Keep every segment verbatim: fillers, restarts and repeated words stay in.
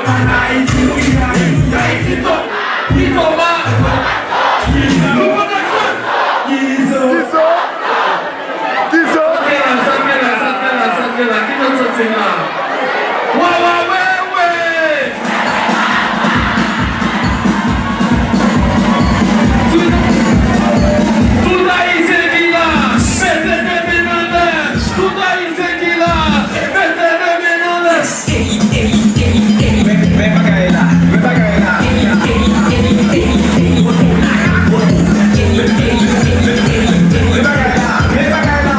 Ayiti, wi, Ayiti, Ayiti, to-, Tito, ma-, Tito, Tito. Tito. Sa k gen la, sa k gen la, sa k gen la, sa k gen la, ki jan n santi n la? Wa, wa, we, we! Tout, tout Ayisyen ki la, mete de men anlè! Tout Ayisyen ki la, mete de men anlè! Men bagay la, men bagay la. Men bagay la, men bagay la, men bagay la.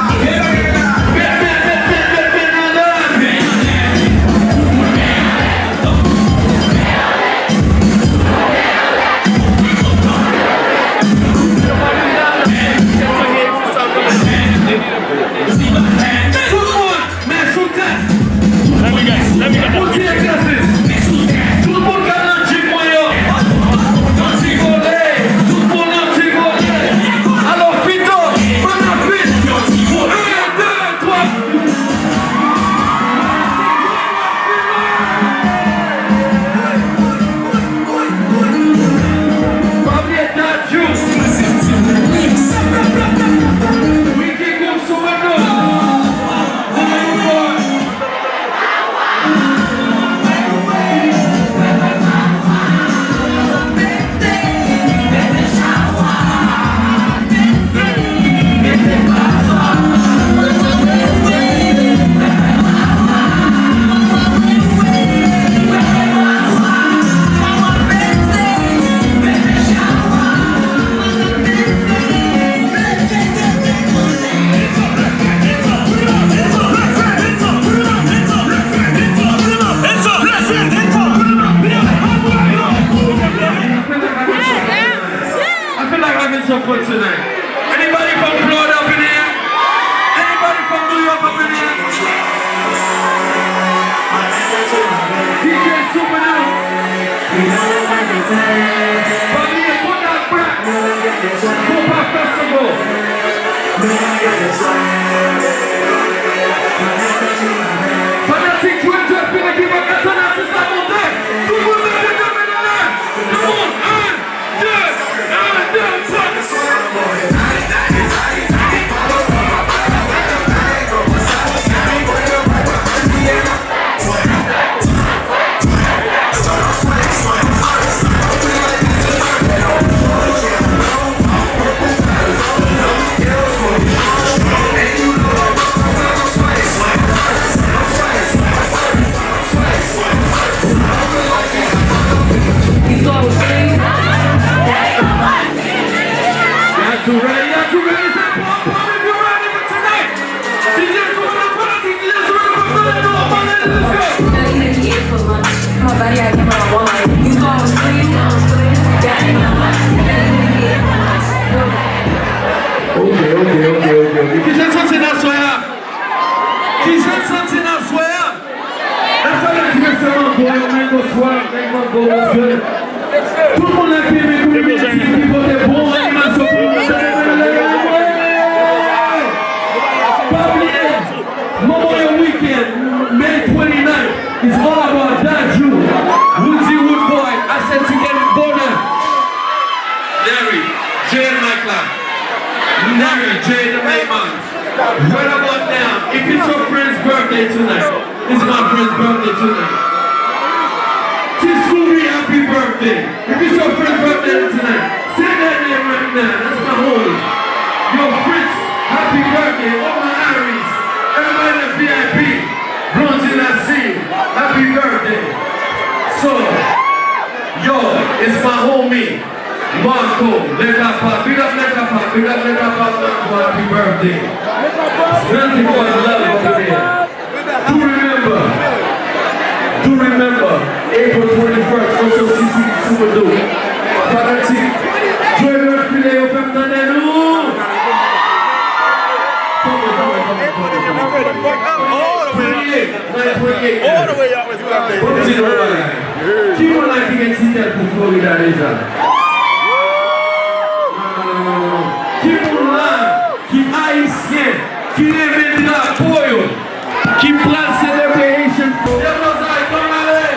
Tout moun! Men sou tèt! Let me get, let me get. Pou ti egzèsis! Tout moun k al nan gym mwen yo! Nan ti vole! Tout moun nan ti vole! Alò, Fito, pandan Fit! Yon ti vole! En, de, twa! Pa bliye Dadju! Ricky Cool sou mwen non! I feel like having some fun tonight. Anybody from Florida up in here? Anybody from New York up in here? D J Super Duper. Pa bliye Kodak Black pou pa festival. Fanatik Dwayne Johnson fini give up. Antonio, atis la monte. Tout moun mete de men anlè. Tout moun, en, de, en, de, twa. Y'all too ready, y'all too ready, say pom pom if you ready for tonight. D J Super Duper, D J Super Duper, let's go. Ok, ok, ok, ok, ok. Kijan n santi n aswè a? Kijan n santi n aswè a? Lè fanatik yo fè mango yo, mango swap, nèg mango, mesye. Tout moun la ki renmen Queen Maïtime, ki pote bon animasyon pou nou, mete men anlè. Pa bliye, Memorial Weekend, May twenty-nine, is all about Dadju, Roody Roodboy, Ashanti and Bonner. Larry, Jay and Mike la. Larry, Jay the main man. Right about now, if it's your friend's birthday tonight, it's my friend's birthday tonight. T Scooby, happy birthday. If it's your friend's birthday tonight, say that name right now. That's my homie. Yo, Fritz, happy birthday. Omar Harris, everybody in the V I P. Blondie Lassie, happy birthday. So, yo, it's my homie. Marco, Lekapa, big up Lekapa, big up Lekapa, Marco, happy birthday. Nothing but love over there. Do remember, do remember, April twenty-first, Oso City, Super Dope. Fanatik, Joy Red File, yo fè m tande nou. Come on, come on, come on, come on, come on. Premye, nan premye. Ban m di nou yon bagay. Ki moun la ki gen ti tèt pou Florida deja? Non, non, non, non, non. Ki moun la ki ayisyen, ki renmen drapo yo, ki pral selebre Haitian Food? Deblozay, kòm ale!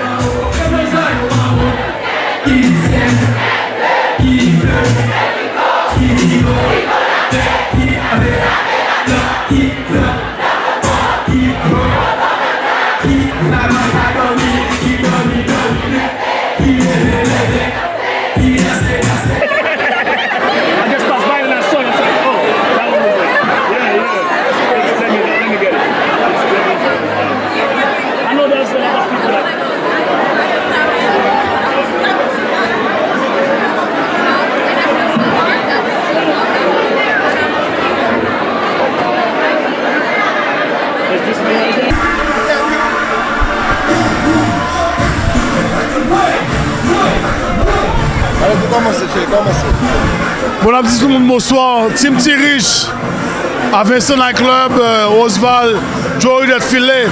Kòmanse, cheri, kòmanse. Bon, n ap di tout moun bonswa. Team Ti Rich, a Vincent Night Club, euh, Roseval, Joey Dèt File.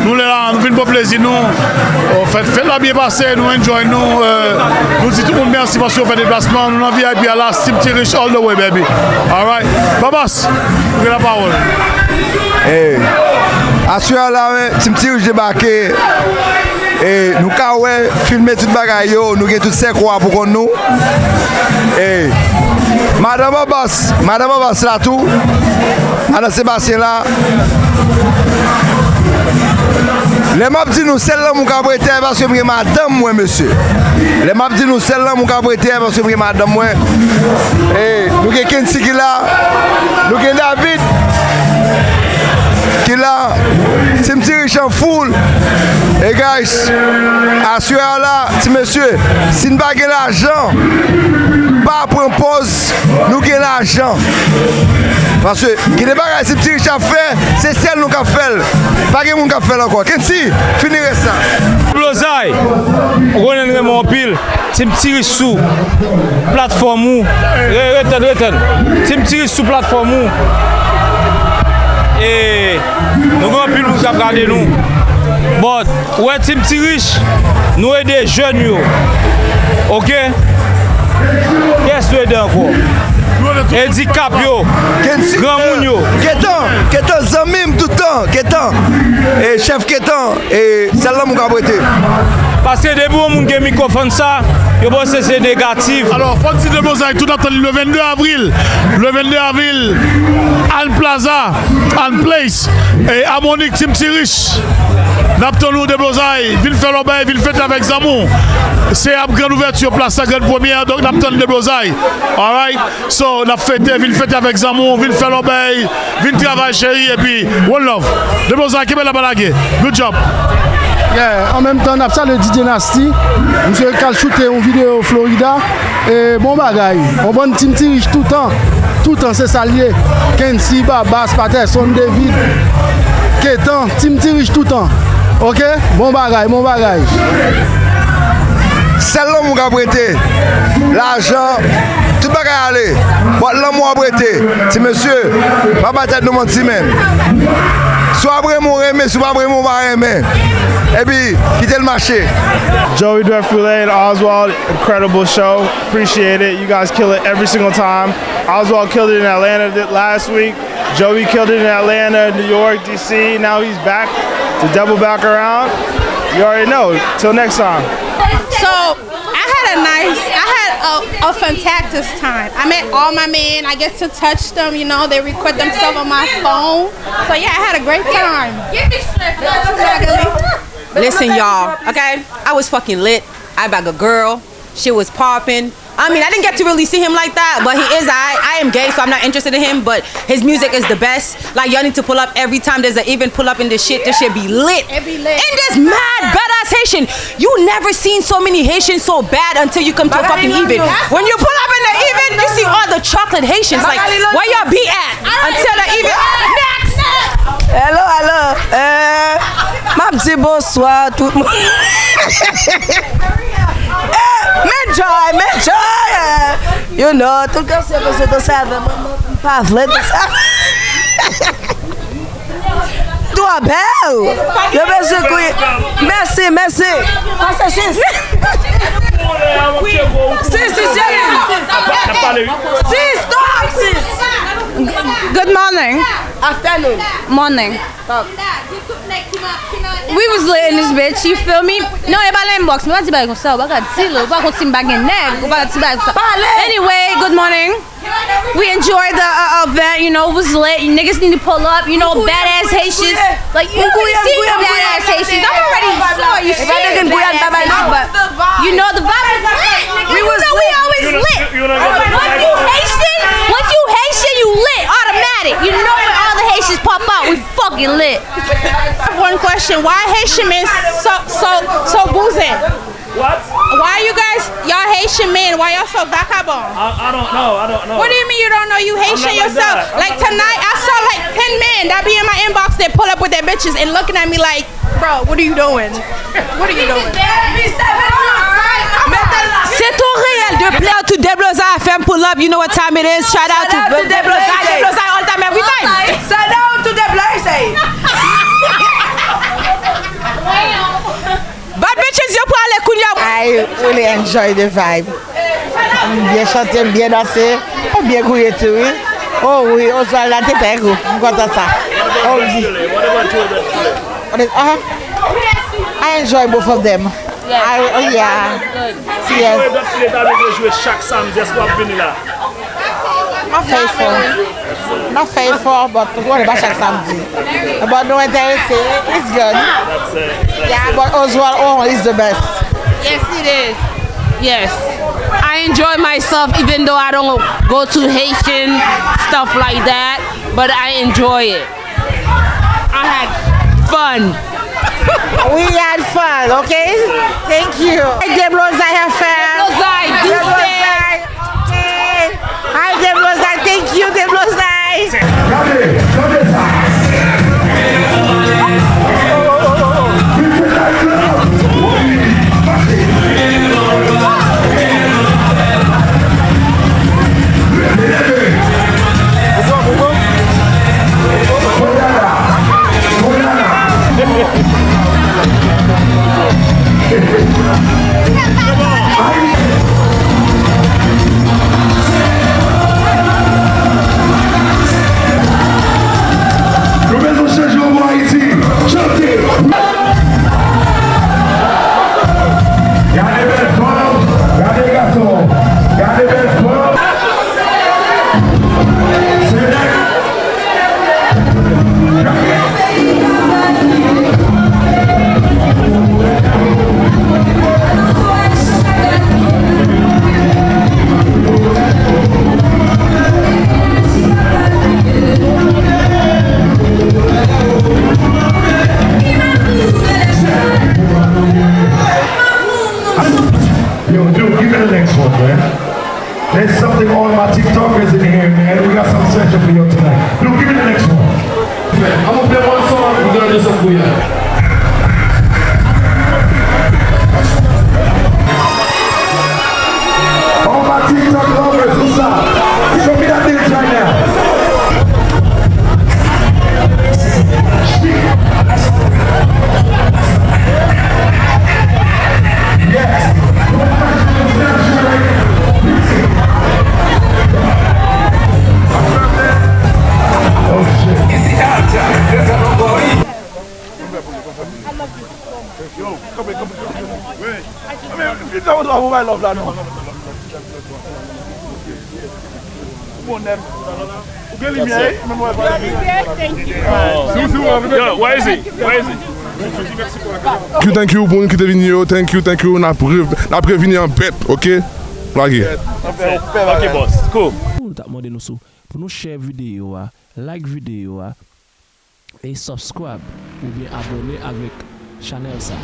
Nou lè la, nou vin pran plezi nou. Oh, fèt, fèt la byen pase, nou enjoy nou. Euh, nou di tout moun mèsi paske yo fè deplasman. Nou nan V I P a la, Team Ti Rich all the way, baby. Alright. Babas, ou gen lapawòl. Hey. Aswè a la, wi, Team Ti Rich debake. E nou ka wè, filme tout bagay yo, nou gen tout sèkou a pou konn nou. E madan Babas, madan Babas la tou, madan Sebastyen la. Lè m ap di nou sèl lanmou k ap rete a, paske m gen madanm mwen, mesye. Lè m ap di nou sèl lanmou k ap rete a, paske m gen madanm mwen. E nou gen Kensi ki la, nou gen David ki la, Team Ti Rich an foul. E guys, aswè a la, ti mesye, si n pa gen lajan, pa pran pòz nou gen lajan. Paske gen de bagay Team Ti Rich ap fè, se sèl nou k ap fè l. Pa gen moun k ap fè l ankò. Kensi, fini rès la. Blozay, ou konnen n renmen w anpil. Team Ti Rich sou platfòm ou. Re-, retann, retann. Team Ti Rich sou platfòm ou. E nou gen anpil moun k ap gade nou. But, ou wè Team Ti Rich, nou ede jèn yo. Oke? Kiyès nou ede ankò? Endikap yo. Granmoun yo. Ketan, Ketan, zanmi m toutan, Ketan. E chèf Ketan. E sèl lanmou k ap rete. Paske depi yon moun gen mikwofòn sa, yo panse se negatif. Alò, fò n di Deblozay tou, n ap tann li le vennde avril. Le vennde avril, Ann Plaza, Ann Place, e Harmonic, Team Ti Rich. N ap tann ou Deblozay, vin fè lòbèy, vin fete avèk zanmi w. Se ap grann ouvèti plas la, grann premyè, donk n ap tann Deblozay. Alright? So, n ap fete, vin fete avèk zanmi w, vin fè lòbèy, vin travay cheri, epi one love. Deblozay, kenbe la pa lage. Good job. Yeah, an menm tan, n ap salye D J Nasty. Misye k al choute yon videyo Florida. E bon bagay. Yon bann Team Ti Rich toutan. Toutan, se sa l ye. Kensi, Babas, Patterson, David, Ketan, Team Ti Rich toutan. Oke? Bon bagay, bon bagay. Sèl lanmou k ap rete. Lajan, tout bagay ale. But lanmou ap rete. Ti mesye, pa bay tèt nou manti, menm. Si w ap renmen, w renmen. Si w p ap renmen, w pa renmen. Epi, kite l mache. Joey Dweck Foulet and Oswald, incredible show. Appreciate it. You guys kill it every single time. Oswald killed it in Atlanta th- last week. Joey killed it in Atlanta, New York, D C. Now he's back to double back around. You already know. Till next time. So, I had a nice, I had a, a fantastic time. I met all my men. I get to touch them, you know, they record themselves on my phone. So, yeah, I had a great time. Listen, y'all, okay? I was fucking lit. I bag a girl. Shit was popping. I mean, I didn't get to really see him like that, but he is. I, I am gay, so I'm not interested in him, but his music is the best. Like, y'all need to pull up every time there's an event, pull up in this shit. This shit be lit. It be lit. And there's mad badass Haitian. You never seen so many Haitians so bad until you come to a fucking event. When you pull up in the event, you see all the chocolate Haitians. Like, where y'all be at until the event? Next! Hello, hello. Eh, m ap di bonswa tout moun. Eh, men joy, men joy. Eh. You know, tout gason bezwen danse avè mwen, mwen pa vle danse avè. Twò bèl. Yo bezwen kouye. Mèsi, mèsi. Pase sis. Sis, sis, sis. Sis, stop, sis. Good morning. Afternoon. Morning. We was lit in this bitch, you feel me? Non, e pa nan inbox, mwen pa di bagay konsa, ou pa ka di l, ou pa konn si m pa gen nèg, ou pa ka di bagay konsa. Anyway, good morning. We enjoyed the uh, event, you know, it was lit. Niggas need to pull up, you know, badass Haitians. Like, you already seen the badass Haitians. I'm already sure you seen the badass Haitians, but you know the vibe was lit. Nigga, you know we always lit. Once you Haitian, once you Haitian, you lit automatic. You know when all the Haitians pop out, we fucking lit. I have one question. Why Haitian men so so so boozing? What? Why you guys, y'all Haitian men, why y'all so vagabond? I, I don't know. I don't know. What do you mean you don't know? You Haitian yourself. Like tonight, I saw like ten men that be in my inbox that pull up with their bitches and looking at me like, bro, what are you doing? What are you doing? C'est ton réel de plaire Up, you know what time it is. Shout out to Deblozay, Deblozay all time, every time. Shout out to Deblozay. Bad bitches, yo prale kounye a. I really enjoy the vibe. M byen chante, m byen danse, m byen gouye tou, wi. Oh wi, Oswald la te fè gou. M kontan sa. Oh wi. What about Joey Bad Chile? What is, uh-huh. I enjoy both of them. Yes. I, oh, yeah. Good. Yes. Joey Bad Chile ta bezwen jwe chak samdi, èske w ap vini la? Mwen fè efò. Mwen fè efò, but ou konnen pa chak samdi. But nou enterese, it's good. Yeah, but Oswald Oran is the best. Yes, it is. Yes. I enjoy myself even though I don't go to Haitian stuff like that, but I enjoy it. I had fun. We had fun, okay? Thank you. Deblozay F M. Deblozay, Deblozay. Okay. Hi, Deblozay. Thank you, Deblozay. Gade, gade sa. Nou bezwen chanje yon mo Ayiti. Chante. Gade bèl fanm, gade gason, gade bèl fanm. Se nèg. Yo, Duke, give me the next one, man. There's something all my TikTokers in here, man. We got something special for you tonight. Duke, give me the next one. An nou fè mwen son pou gade sa pou ya. All my TikTok lovers, what's up? Show me that dance right now. Yes. Yo, kanpe, kanpe, kanpe. Wi. Anben, vin nan wout la pou bay love la non. Bon nèt. Ou gen limyè, wi, men mwen pa limyè. Si w, si w anvi. Yo, where is he? Where is he? Thank you, thank you pou moun ki te vini yo. Thank you, thank you. N ap re-, n ap revini an bèt, ok? Lage. Ok, boss. Cool. Nou t ap mande nou sou, pou nou share videyo a, like videyo a, e subscribe oubyen abòne avèk chanèl sa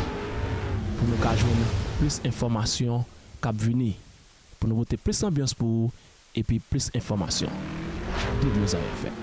pou nou ka jwenn plis enfòmasyon k ap vini, pou nou pote plis anbyans pou ou epi plis enfòmasyon. Deblozay F M.